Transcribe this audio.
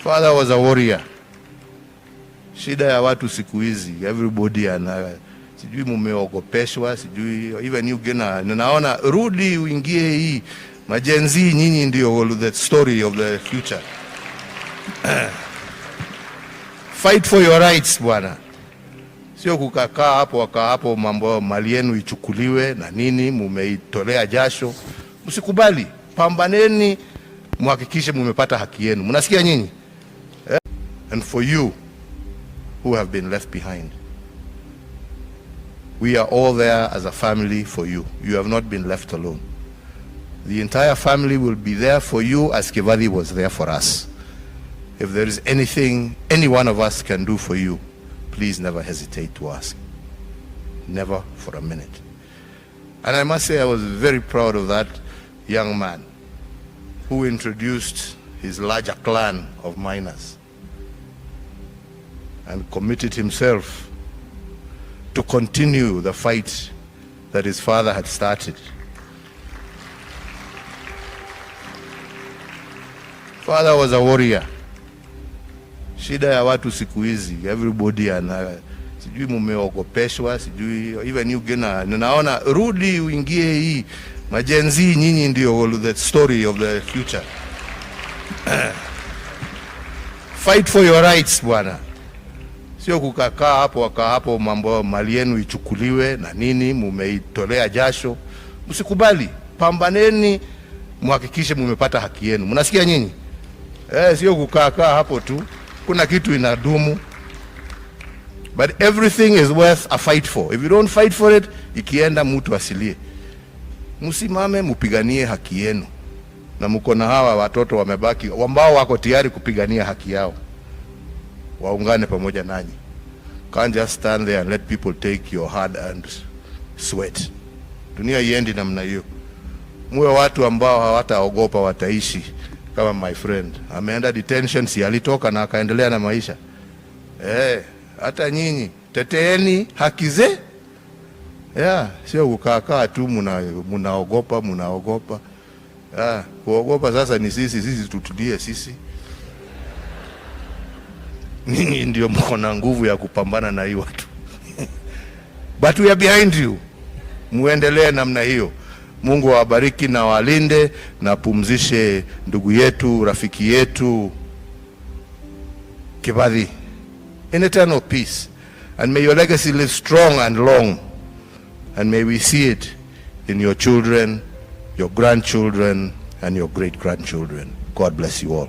Father was a warrior. Shida ya watu siku hizi, everybody ana sijui mumeogopeshwa, sijui even you gena, ninaona rudi uingie hii ma-Gen Z, nyinyi ndio the story of the future. Fight for your rights bwana, sio kukakaa hapo wakaa hapo, mambo mali yenu ichukuliwe na nini, mumeitolea jasho. Msikubali, pambaneni, muhakikishe mumepata haki yenu. Mnasikia nyinyi? Eh? And for you who have been left behind, we are all there as a family for you. You have not been left alone. The entire family will be there for you as Kibathi was there for us. If there is anything any one of us can do for you, please never hesitate to ask. Never for a minute. And I must say I was very proud of that young man who introduced his larger clan of miners and committed himself to continue the fight that his father had started. Father was a warrior. Shida ya watu siku hizi, everybody ana sijui mumeogopeshwa, sijui even you gena, ninaona rudi uingie hii ma-Gen Z, nyinyi ndio the story of the future. Fight for your rights bwana, sio kukakaa hapo wakaa hapo, mambo mali yenu ichukuliwe na nini, mumeitolea jasho. Msikubali, pambaneni, muhakikishe mumepata haki yenu. Mnasikia nyinyi? Eh, sio kukaa hapo tu, kuna kitu inadumu. But everything is worth a fight for. If you don't fight for it, ikienda mtu asilie. Msimame mupiganie haki yenu, na mko na hawa watoto wamebaki ambao wako tayari kupigania haki yao, waungane pamoja nanyi. Can't just stand there and let people take your hard earned sweat. Dunia iendi namna hiyo. Muwe watu ambao hawataogopa, wataishi kama my friend ameenda detention, si alitoka na akaendelea na maisha. Hata nyinyi teteeni haki ze. Yeah, sio kukaa tu munaogopa munaogopa. Yeah, kuogopa sasa ni sisi tutulie sisi. Ninyi ndio mko na nguvu ya kupambana na hii watu. But we are behind you. Muendelee namna hiyo. Mungu awabariki na walinde na pumzishe ndugu yetu, rafiki yetu Kibathi in eternal peace. And may your legacy live strong and long. And may we see it in your children, your grandchildren, and your great-grandchildren. God bless you all.